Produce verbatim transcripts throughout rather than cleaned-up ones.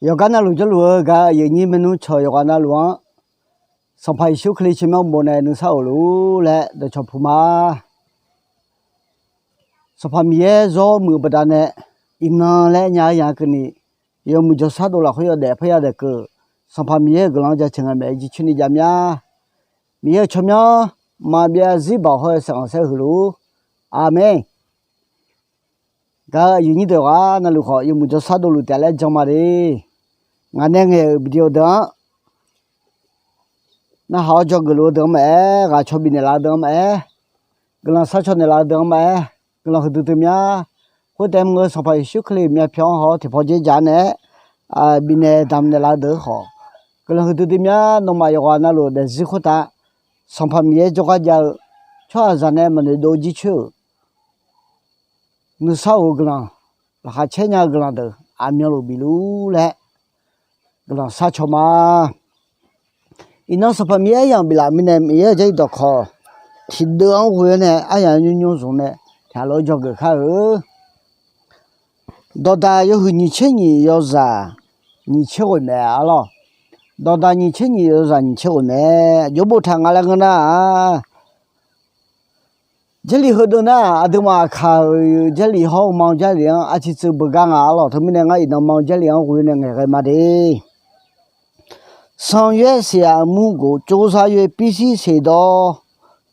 Yawqgar navluf jawrluf-eu gaq-eu aqyuif aqnyir maernmr cawq yawqghaq navluf-anr, Sanqpaq Yeqsur Kali tsawrmyanr bof nae nuisar of luf-ur laer dawqcawq puq ma. Sanqpaq Miqyaer zawr muiq-eu baqdanae, iqnan laer nya-eu yaq keuvni, yawmuiq jawrshar dov lafkhoer yawdaef parya daef keuv, Sanqpaq Miqyaer-euq guiqlanq-anr jaceuq nga maeq-aer jircoer ni jav mya. Miqyaer-euq tsawrmyanr maqbyav zarzir baoq hawr-eu saeqkhanq saer huiq luf-ur. Aqmeq. Gaq-eu aqyuif aqnyir deuq yawqghaq navluf khawf, yawmuiq jawrshar dov luf taef laer jan ma de. Ngaq nae ngaeq-euq video deuq-anr, narhaq-awr dzawgeuf luf-eu deuq-anr maqaer, ghaq caw bifnaeq laf-eu deuq-anr maqaer, guiqlanq sharcaw naeqlaf-eu deuq-anr maqaer, guiqlanq huiqdui dui mya. Khoertaef mr-eu Sanqpaq Yeqsur Kali myavpyawq-anr haw-awr tiqpawf dzer jaq naeq-aer bifnaeq damq naeqlaf-eu deuq-anr khawf, guiqlanq huiqdui dui mya. Nawmaf yawqghaq navluf daefzir khoertav, Sanqpaq Miqyaer jawrgar jav-eu tsawrhaqzaq nae maqnoeq dov-eu jircoer-euq nuisar of-eu guiqlanq, laqkhaq caer nya-eu guiqlanq deuq aqmyanluf bif luf-ur laer guiqlanq sharcaw ma. Iqnan Sanqpaq Miqyaer aryamq biflaf mirnae, Miqyaer-euq Jarlif dawqkawq tiqdeuv-anr ghoe-awr nae aryaq nymr nymr zmq nae taq lof-aer dzawgeuf kar-eu. Dawqdaq yawhuiq nyiq tser nyiq yawzaq nyiq tser ghoeq mae arlawr. Dawqdaq nyiq tser nyiq yawzaq nyiq tser ghoeq mae. Aqjox boftaq nga laer ngeur nar-aq, Jarlif heudeuv nar-aq, aqduimaf aqkaq-euq Jarlif hawr-eu ma Jarlif-anr arciv tsuiv beugar nga arlawr. Teumirnae ngar iqnan ma Jarlif-anr ghoe nae ngaeqghae ma de. Sanqyoer siq-aq armur gof tsovzaq yoeq pirshir seqdawr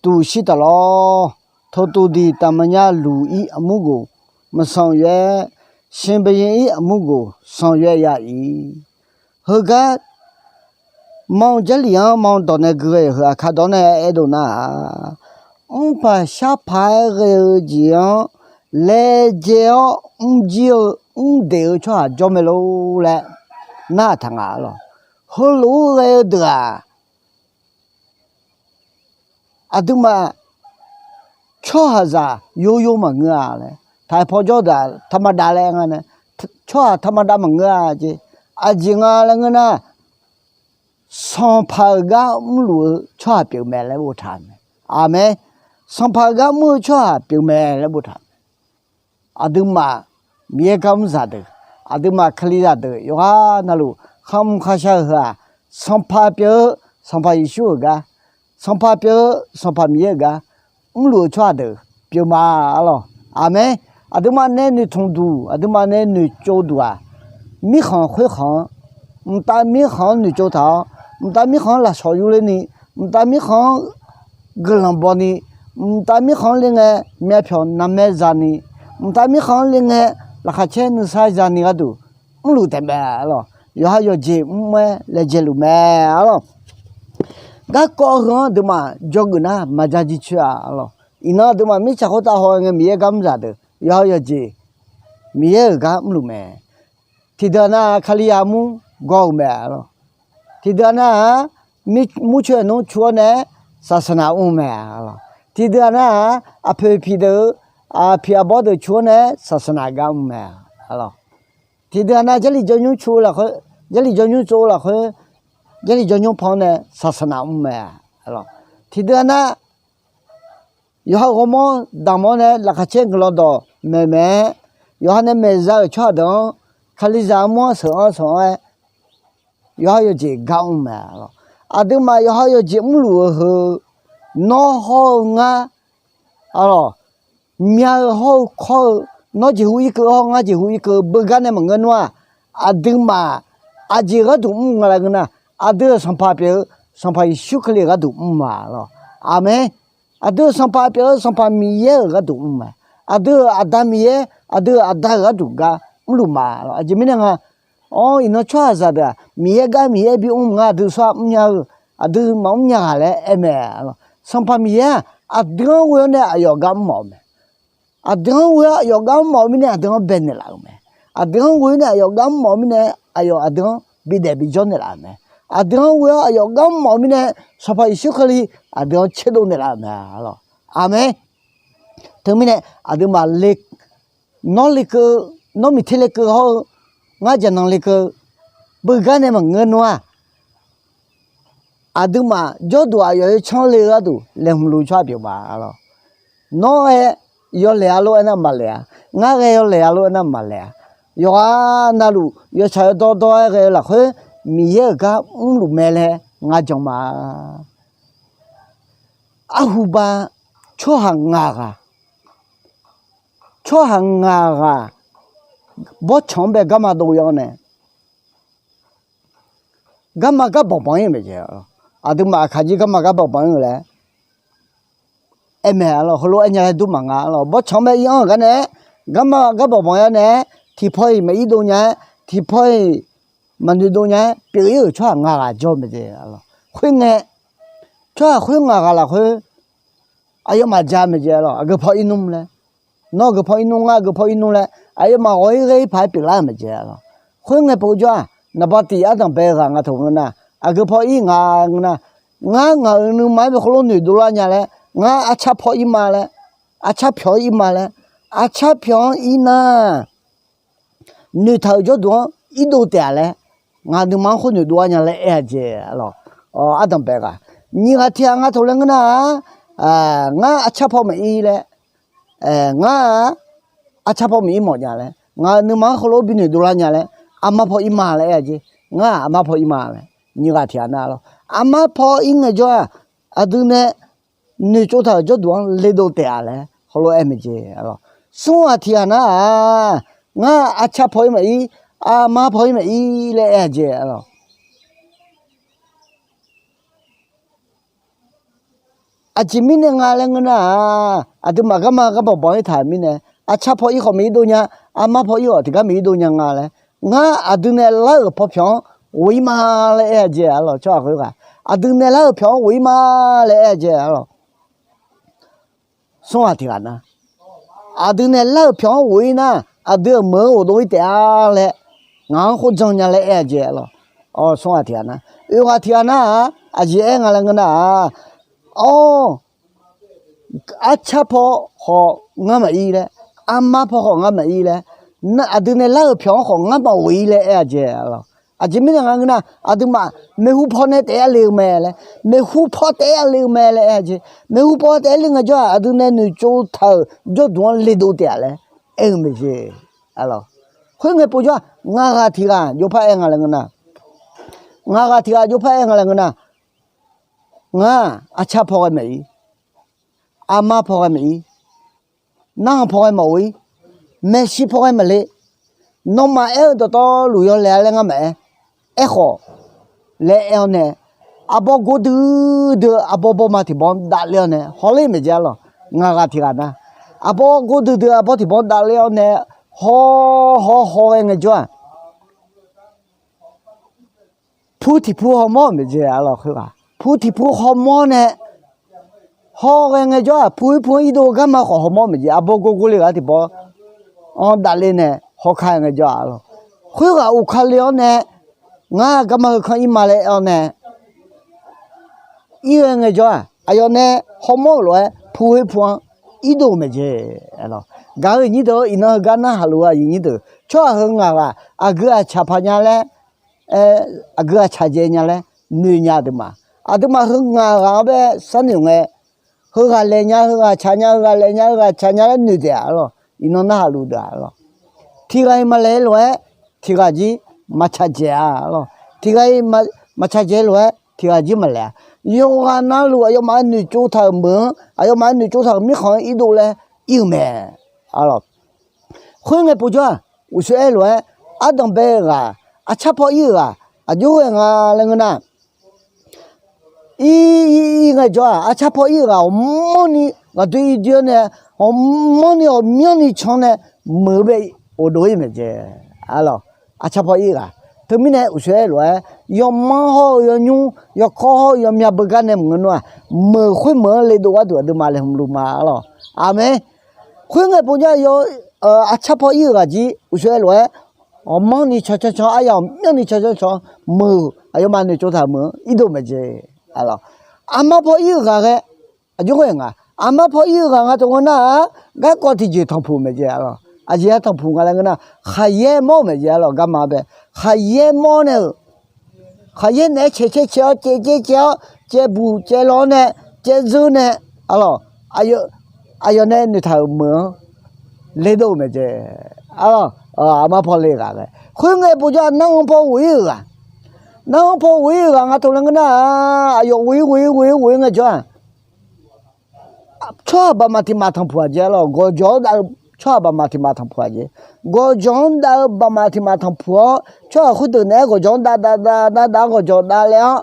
tuq shir taq lawr. Teuqtuq diq taqmaqnya luq-ir armur gof maqsanq yoer, shinbayaer-ir armur gof sanq yoer ya-ir. Heugar ma Jarlif-anr ma dawq nae gui ghae-euq heu aqkar dawq nae aerdov nar-aq, mrpaq sharpaq-aer ghae-eu jeq-anr laejae-awr mrjir-eu mrdeq-eu tsawrhaq jawr mae lor laer narhaq taq nga arlawr. Heulof-aer ghae-eu deuq-aq, aqduimaf tsawrhaqzaq yov yov maqngeur-a laer taq-aer paw jawr deuq-aq taqmadav laer nga nae, tsawrhaq taqmadav maqngeur-a jeq. Aqjeq nga laer ngeur nar, sanqpaq-euq gar mrluf-eu tsawrhaq pyeuf mae laer boftaq mae. Aqmeq. Sanqpaq-euq gar mr-eu tsawrhaq pyeuf mae laer boftaq mae. Aqduimaf Miqyaer gar mr zaqdeuq, aqduimaf Kalizaq deuq yawqghaq navluf kharmr kharshar-eu heu-aq, Sanqpaq pyeuf-eu Sanqpaq Yeqsur-euq gar, Sanqpaq pyeuf-eu Sanqpaq Miqyaer-euq gar mrluf-eu tsawrhaq deuq pyeuf ma arlawr. Aqmeq. Aqduimaf nae noeqtmq duq, aqduimaf nae noeqtsov duq-aq, mirkhanq khoerkhanq-anr, mqtav mirkhanq-anr noeqtsov taq-awr, mqtav mirkhanq-anr lafsawq yurler ni, mqtav mirkhanq-anr guiqlanq baw ni, mqtav mirkhanq-anr le ngae myavpyawq narmaer za ni, mqtav mirkhanq-anr le ngae laqkhaq caer nuisar za ni gharduq mrluf taef mae arlawr. Yawqha yawqjeq mr-aer laejae luf mae arlawr. Garkawv heu-anr aqduimaf dzawgeuf nar maqja jircoer-a arlawr. Iqnan aqduimaf mirtsaq khoertav haw ngae Miqyaer gar mr zaqdeuq yawqha yawqjeq Miqyaer-euq gar mrluf mae. Tiqdeuq nar-aq Kalizaq mur gawr-euq mae arlawr. Tiqdeuq nar-aq murcoer-euq nmr cu-awr nae-aer saqsaqnaq mr mae arlawr. Tiqdeuq nar-aq aqpoeq piq deuq-eu aqpiq aqbawr deuq cu-awr nae-aer saqsaqnaq gar mr mae arlawr. Tiqdeuq nar-aq Jarlif jawrnymr cu-eu lafkhoer, Jarlif jawrnymr tsov-eu lafkhoer, Jarlif jawrnymr pan-awr nae saqsaqnaq mr mae arlawr. Tiqdeuq nar-aq yawqha ghawrmawr damq-awr nae laqkhaq caer guiqlanq dawq maeq maeq-aer, yawqha nae maeqza-euq tsawrhaq deuq-anr Kalizaq armur-anr sheuq-anr sheuq-anr-aer yawqha yawqjeq gar mr mae arlawr. Aqduimaf yawqha yawqjeq mrluf-eu heu, nawr hawr-eu ngar arlawr, mya-eu hawr-eu kawr-eu, nawr jeqhu irkeuv hawr ngar jeqhu irkeuv beugar nae maqngeur nar-aq, aqduimaf aqjeq gharduq mr nga laer ngeur nar, aqdui-euq Sanqpaq pyeuf-eu Sanqpaq Yeqsur Kali-euq gharduq mr ma arlawr. Aqmeq. Aqdui-euq Sanqpaq pyeuf-eu Sanqpaq Miqyaer-euq gharduq mr mae. Aqdui-euq Aqda Miqyaer, aqdui-euq Aqda-euq gharduq gar mrluf ma arlawr. Aqjeq mirnae nga, awr iqnan tsawrhaqzaq deuq-aq Miqyaer gar Miqyaer bimr nga aqdui sawr-a mrnya-eu, aqdui maqmr nya ghaq laer aer mae arlawr. Sanqpaq Miqyaer-aq aqdui-anr ghoe-awr nae aqyawf gar mr mawf-eu mae. Aqdui-anr ghoe-awr aqyawf gar mr mawf-eu mirnae aqdui-anr baenaeq laf-euq mae. Aqdui-anr ghoe-awr nae aqyawf gar mr mawf-eu mirnae aqyawf aqdui-anr bidaef bijawr naeqlaf-euq mae. Aqdui-anr ghoe-awr aqyawf gar mr mawf-eu mirnae Sanqpaq Yeqsur Kali aqdui-anr tserdov naeqlaf-euq mae arlawr. Aqmeq. Teumirnae aqduimaf le, nawr lekeuv, nawr miqter lekeuv hawr-eu, ngar jaqnanq lekeuv beugar nae maqngeur nar-aq, aqduimaf jawrduq aqyawf-aer canr le-eu gharduq laeqhmq luf tsawrhaq pyeuf ma arlawr. Nawr ghae yawlaeq-a lor aernar maqlaeq-a. Ngar ghae yawlaeq-a lor aernar maqlaeq-a. Yawqghaq navluf yawtsaq yawdawr dawr-aer ghae-eu lafkhoer, Miqyaer-euq gar mrluf mae laer ngar jan ma. Arhuba, tsawrhaq ngaq ghaq, tsawrhaq ngaq ghaq bawrtsanq-anr bae garma dov-awr nae, garma gar banqbanq-ir maeq jeq. Aqduimaf aqkaq jir garma gar banqbanq-ir-eu laer aer mae. Arlawq, heulof-aer nya laer dur maqnga. Arlawq, bawrtsanq-anr bae ir-anr-euq gar nae-aer, garma gar banqbanq-ir-awr nae-aer, tiqpaw-iq maqir dov nya-aer, tiqpaw-iq maqnoeq dov nya-aer pyeuf-ir-euq tsawrhaq ngaq ghaq jawr maeq jeq. Khoerngae, tsawrhaq khoer ngaq ghaq lafkhoer aqyawfmaf ja maeq jeq. Arlawq, aqgeu paw ir nmr laer, nawr aqgeu paw ir nmr, ngar aqgeu paw ir nmr laer, aqyawfmaf ghawq-ir ghae-ir paq-aer pyeuflar-euq maeq jeq. Arlawq, khoerngae povjawr-aq, naqba tiq ardanqbae ghaq nga taq ngeur nar, aqgeu paw ir nga ngeur nar, ngar ngaq-euq nuima-anr bae heulof noeqdov lar nya laer, ngar arcar paw ir ma laer, arcar pyawq-anr ir ma laer, arcar pyawq-anr ir nar, noeqtaq-euq jawrduq-anr irdov taef-a laer, ngaq nuima-anr khoer noeqdov-ar nya laer aer-a jeq. Arlawq, ardanqbae ghaq, nyiq ghaq tiq ghaq nga taq laer ngeur nar-aq, ngar arcar paw maqir laer, ngar arcar paw maqir mawf nya laer, ngaq-euq nuima-anr heulof-aer bi noeqdov lar nya laer, armar paw ir ma laer aer-a jeq. Ngar-aq armar paw ir ma laer, nyiq ghaq tiq ghaq nar. Arlawq, armar paw ir ngaejawr-aq, aqdui nae noeqtsov taq-euq jawrduq-anr ledov taef-a laer heulof-aer aer mae jeq. Arlawq, smr ghaq tiq ghaq nar-aq, ngar arcar paw ir maqir, armar paw ir maqir laer aer-a jeq. Arlawq, aqjeq mirnae nga laer ngeur nar-aq, aqduimaf garma gar banqbanq-ir taq-euq mirnae, arcar paw ir khawf maqir dov nya, armar paw ir khawf tiqgar maqir dov nya nga laer, ngar aqdui nae lar-euq paw pyawq-anr ghof-ir ma laer aer-a jeq. Arlawq, tsawrhaq khoerghaq, aqdui nae lar-euq pyawq-anr ghof-ir ma laer aer-a jeq. Arlawq, smr ghaq tiq ghaq nar, aqdui nae lar-euq pyawq-anr ghof-ir nar, aqdui-euq meuq-anr ghofdov-ir taef-a laer, ngaq-anr khoer jan nya laer aer-a jeq. Arlawq, smr ghaq tiq ghaq nar, oeq ghaq tiq ghaq nar-aq, aqjeq aer nga laer ngeur nar-aq, awr, arcar paw khawf ngar maqir laer, armar paw khawf ngar maqir laer, aqdui nae lar-euq pyawq-anr khawf ngar maqghof-ir laer aer-a jeq. Arlawq, aqjeq mirnae nga ngeur nar, aqduimaf maeqhu paw nae taef-aer le-eu mae laer, maeqhu paw taef-aer le-eu mae laer aer-a jeq. Maeqhu paw taef-aer le ngaejawr-aq, aqdui nae noeqtsov taq-euq jawrduq-anr ledov taef-a laer aer-eu mae jeq. Arlawq, khoerngae povjawr-aq, ngaq ghaq tiq ghaq jovpar aer nga laer ngeur nar, ngaq ghaq tiq ghaq jovpar aer nga laer ngeur nar, ngar arcar paw ghae maqir, armar paw ghae maqir, narhaq paw ghae maqghof-ir, maeqshi paw ghae maqle, nawmaf aer-eu dawqtawvluf yawlaeq-a laer ngar maqaer, aerkhawf laer aer-awr nae, arbawr gor duidui arbawr bawrma tiq bawr-anr davler-awr nae hawler maeq jeq. Arlawq, ngaq ghaq tiq ghaq nar, arbawr gor duidui arbawr tiq bawr-anr davler-awr nae, haw haw haw ghae ngaejawr-aq, pur tiq pur hawmawr maeq jeq. Arlawq, khoerghaq pur tiq pur hawmawr nae, haw ghae ngaejawr-aq, pur-ir pur-anr irdov-eu garma khawf hawmawr maeq jeq. Arbawr gor gor le ghaq tiq bawr-anr davler nae hawkar ngaejawr-aq. Arlawq, khoerghaq uqkale-awr nae, ngar garma heukanr ir ma laer aer-awr nae, ir-eu ngaejawr-aq, aqyawf nae hawmawr-euq lof-aer pur-ir pur-anr irdov-eu mae jeq. Gaq-eu aqnyir deuq-or, iqnan heugar narhaq luf-eu aqyuif nyir deuq, tsawrhaq heu ngaq ghaq aqgeu aqtsaq paq nya laer, aqgeu aqtsaq dzae nya laer noeq nya aqduimaf. Aqduimaf heu ngaq ghaq-anr bae sharnoeq ngae, heughaq laeq nya, heughaq tsaq nya, heughaq laeq nya, heughaq tsaq nya laer noeq taef-a. Arlawq, iqnan narhaq luf deuq-aq. Arlawq, tiq ghaq-iq maqlaeq-eu lof-aer tiq ghaq jir maqtsaq dzaeq-a. Arlawq, tiq ghaq-iq maqtsaq dzaeq-eu lof-aer tiq ghaq jir maqlaeq-a. Yawqghaq navluf aqyawfmaf-euq noeqtsov taq-euq meuq-anr, aqyawfmaf-euq noeqtsov taq-euq mirkhanq-anr irdov laer ir-eu mae. Arlawq, khoerngae povjawr-aq, uqshoe aer-eu lof-aer, ardanqbae-eu ghaq, arcar paw ir-euq ghaq aqjox ghae nga laer ngeur nar, ir ir ir ngaejawr-aq, arcar paw ir-euq ghaq ghawqmanrni ghaqdoe ir doe-awr nae, ghawqmanrni ghawqmyanrni can nae meuq-eu bae ghofdov-ir mae jeq. Arlawq, arcar paw ir-euq ghaq, teumirnae uqshoe aer-eu lof-aer, yawmanr hawr-eu yawnymr, yawkawr hawr-eu yawmya beugar nae maqngeur nar-aq, meuq khoermeuq-anr ledov gharduq aqduimaf laeqhmq luf ma. Arlawq, aqmeq. Khoerngae povjawr-aq, arcar paw ir-euq ghaq jir uqshoe aer-eu lof-aer, ghawqmanrni can can can, aryaq ghawqmyanrni can can can, meuq aqyawfmaf noeqtsov taq-euq meuq-anr irdov mae jeq. Arlawq, armar paw ir-euq ghaq ghae, aqjox ghae nga, armar paw ir-euq ghaq nga taq ngeur nar-aq, garkawv tiqjeq tanqpuq mae jeq. Arlawq, aqjeq-aer tanqpuq nga laer ngeur nar, khaqyaer mawr-eu mae jeq. Arlawq, garma bae khaqyaer mawr nae-euq, khaqyaer naeq-aer caeq caev caev-awr, caev caev caev-awr, caevbuq caevlawq-awr nae, caevzeur nae, arlawq, aqyawf nae noeqtaq-euq meuq-anr ledov-euq mae jeq. Arlawq, Armar paw le ghaq ghae. Khoerngae povjawr-aq, nanr-anr paw ghof-ir-euq ghaq, nanr-anr paw ghof-ir-euq ghaq nga taq laer ngeur nar-aq, aqyawf ghof-ir ghof-ir ghof-ir ghof-ir ngaejawr-aq, tsawrhaq baqmaf tiq maf tanqpuq-aq jeq-a lor. Gawqjawq-anr dav-eu tsawrhaq baqmaf tiq maf tanqpuq-aq jeq. Gawqjawq-anr dav-eu baqmaf tiq maf tanqpuq-awr, tsawrhaq khoerdeuq naeq-aer gawqjawq-anr dav dav dav dav dav-anr gawqjawq dav laer-awr,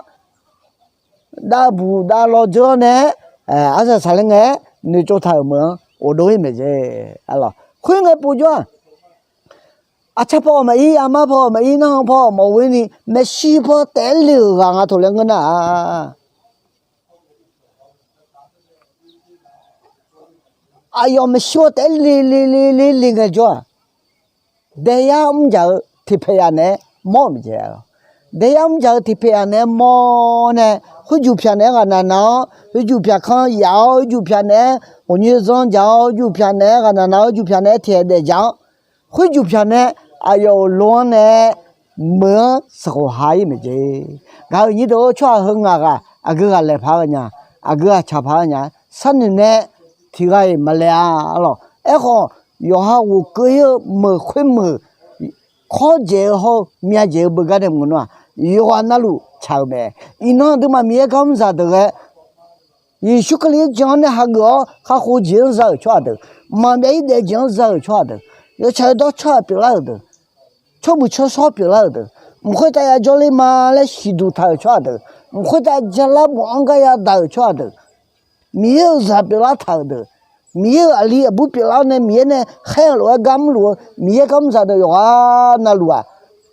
dav buq dav lawr dzeur-awr nae, arsaq saqler ngae-aer noeqtsov taq-euq meuq-anr ghofdov-ir maeq jeq. Khoerngae povjawr-aq, aqcar paw maqir, armar paw maqir, nanr-anr paw maqghof-ir ni maeqshi paw taef-aer le-euq ghaq nga taq laer ngeur nar-aq, aqyawf maeqshi paw taef-aer le le le le le ngaejawr-aq, daeyar mrjaq-eu tiqpaeq yaf naeq-aer mawr-euq maeq jeq-a lor. Daeyar mrjaq-eu tiqpaeq yaf naeq-aer mawr nae, khoerjuq pyaq naeq-aer ghaqnaq naq-awr, khoerjuq pyaq kanr yaf-awr, khoerjuq pyaq naeq-aer ghawqnyoer zanr jaq-awr, khoerjuq pyaq naeq-aer ghaqnaq naq-awr, khoerjuq pyaq naeq-aer tiqhaeq daef jaq-awr, khoerjuq pyaq naeq-aer aqyawf-euq lo-anr nae meuq-anr sanqkhof ha-ir maeq jeq. Gaq-euq nyir deuq-or, tsawrhaq heu ngaq ghaq aqgeu ghaq laeq paq-aer nya, aqgeu ghaq tsaq paq-aer nya, sharnoeq nae tiq ghaq-iq maqlaeq-a lor. Aerkhawf, yawqha ghofkeuv-ir-eu meuq khoermeuq, kawrdzaeq-eu hawr-eu myavdzaeq-eu beugar nae maqngeur nar-aq, yawqghaq navluf tsaq-euq mae. Iqnan aqduimaf Miqyaer gar mr zaqdeuq ghae, Yeqsur Kali-anr jan-anr nae hageuf-awr kakhof jeq-anr za-euq tsawrhaq deuq, maqbyav-ir daef jeq-anr za-euq tsawrhaq deuq, yawtsaq yawdawr tsawrhaq pyeuflar-euq deuq, tsawrbuiq tsawrshawr pyeuflar-euq deuq, mq khoertav ya jawrler ma laer siqduq taq-euq tsawrhaq deuq, mq khoertav jalar bof-anr gar yadaq-euq tsawrhaq deuq, Miqyaer-euq zaq pyeuflar taq-euq deuq, Miqyaer-euq aqli aqbur pyeuflar-awr nae Miqyaer nae khaer-eu lof-aer gar mrluf-eu Miqyaer gar mr zaqdeuq yawqghaq navluf-aq,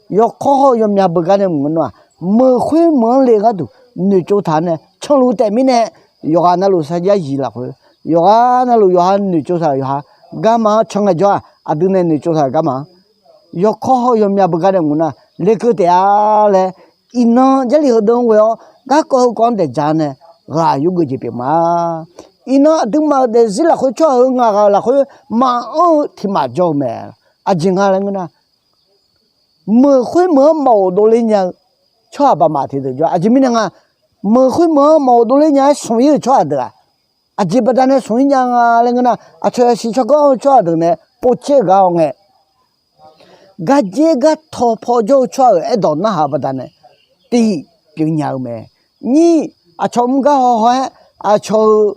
yawkawr hawr-eu yawmya beugar nae maqngeur nar-aq, meuq khoer meuq-anr le gharduq noeqtsov taq-awr nae canluf taef mirnae, yawqghaq navluf sarjax zif lafkhoer, yawqghaq navluf yawqha noeqtsov taq-euq yawqha garma-anr can ngaejawr-aq, aqdui nae noeqtsov taq-euq garma-anr yawkawr hawr-eu yawmya beugar nae maqngeur nar-aq, lekeuv taef-a laer, iqnan Jarlif heudeuq-anr ghoe-awr garkawv heukawv-anr daeq ja-awr nae ghaq yurgeuf jeq pyeuf ma. Iqnan aqduimaf-euq daefzir lafkhoer tsawrhaq heu ngaq ghaq-euq lafkhoer maqanr-eu tiq maf jawr-eu mae. Aqjeq nga laer ngeur nar-aq, meuq khoer meuq-anr maqghof dovler nya-eu tsawrhaq baqmaf tiqdeuq jawr. Aqjeq mirnae nga, meuq khoer meuq-anr maqghof dovler nya-aer smq-ir-euq tsawrhaq deuq-aq, aqjeq baqdanae smq-ir nya nga laer ngeur nar-aq, aqcawq yasiq tsawrganr-eu tsawrhaq deuq nae povtser-eu gar haw ngae, gardzer gartaw paw jawr-eu tsawrhaq-euq aerdawq narhaq-eu baqdanae tiq pyeuf nya-eu mae. Nyir, aqcawq mr gar haw haw-aer, aqcawq-eu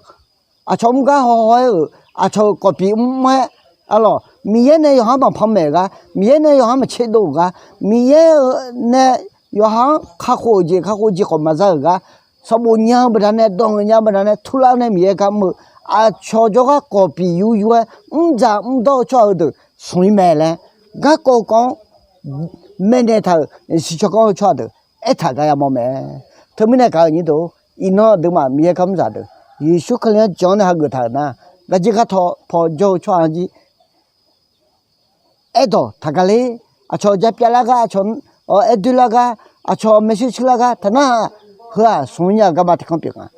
aqcawq mr gar haw haw-aer-euq aqcawq-euq kawfpiq mr-aer, arlawq, Miqyaer nae yawqha-anr maqpanmaeq-euq gar, Miqyaer nae yawqha-anr maqtserdov-euq gar, Miqyaer-eu nae yawqha-anr kakhof-euq jeq kakhof jeq khawf maqza-euq gar, sanqbof nya-eu baqdanae, dawq ngaeq nya-eu baqdanae turlar-awr nae Miqyaer gar mr-eu, aqcawq jawrgar kawfpiq yur yur-aer mrdzaq mrdawr-eu tsawrhaq heudeuq smq-ir mae laer, garkawv kawv-anr maeqnaeq taq-euq yasiq tsawrganr-eu tsawrhaq deuq aertaq gar yamawr mae. Teumirnae gaq-euq nyir deuq-or, iqnan aqduimaf Miqyaer gar mr zaqdeuq, Yeqsur Kali-anr jan-awr nae hageuf taq-euq nar, gardzer gartaw paw jawr-eu tsawrhaq-anr jir aerdawq taqgaq ler, aqcawq japyav lar gar, aqcawq aer doer lar gar, aqcawq maershuir shuir lar gar taqnar-aq, heu-aq smq-ir nya-eu garma tiq kanr pyeuf nga.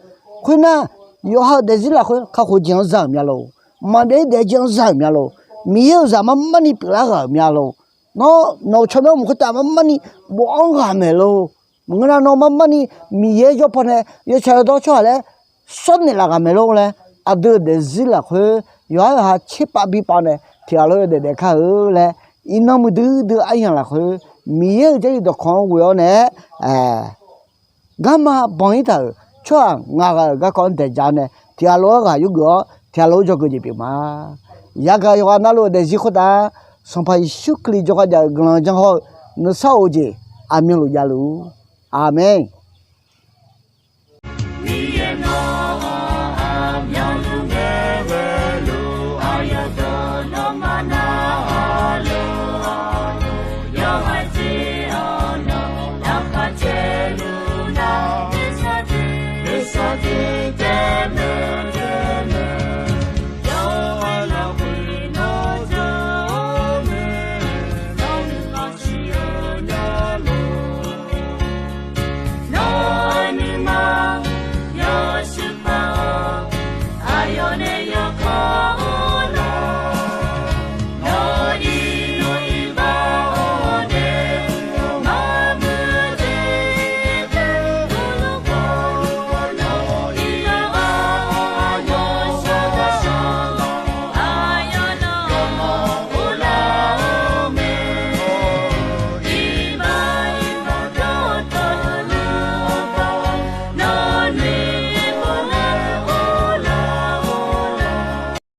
Khoernar, yawqha-euq daefzir lafkhoer kakhof jeq-anr za-euq mya lor, maqbyav-ir daef-eu jeq-anr za-euq mya lor, Miqyaer-euq zaq marmarni pyeuflar ghaq-euq mya lor, nawr nawq-euq tsawrmyanr mq khoertav marmarni bofanr ghaq maeq lor, maqngeur nar nawr marmarni Miqyaer yawpaw nae yawtsaq yawdawr tsawrhaq laer sawr naeqlaf ghaq maeq lor laer, aqdui-euq daefzir lafkhoer yawqha-euq ha tserpav bipav nae tiq ghaq lof-aer daef daef kar-eu laer, iqnan muiqdui dui aryamq lafkhoer Miqyaer-euq Jarlif dawqkawq-anr ghoe-awr nae-aer, garma banq-ir taq-euq tsawrhaq ngaq ghaq-euq garkawv-anr daeq ja-awr nae tiq ghaq lof-aer ghaq yurgeuf-awr tiq ghaq lof-aer dzawgeuf jeq pyeuf ma. Yagaq yawqghaq navluf-euq daefzir khoertav Sanqpaq Yeqsur Kali jawrgar jav-eu guiqlanq janr hawr-eu nuisar of-eu jeq aqmyanluf javluf-ur. Aqmeq.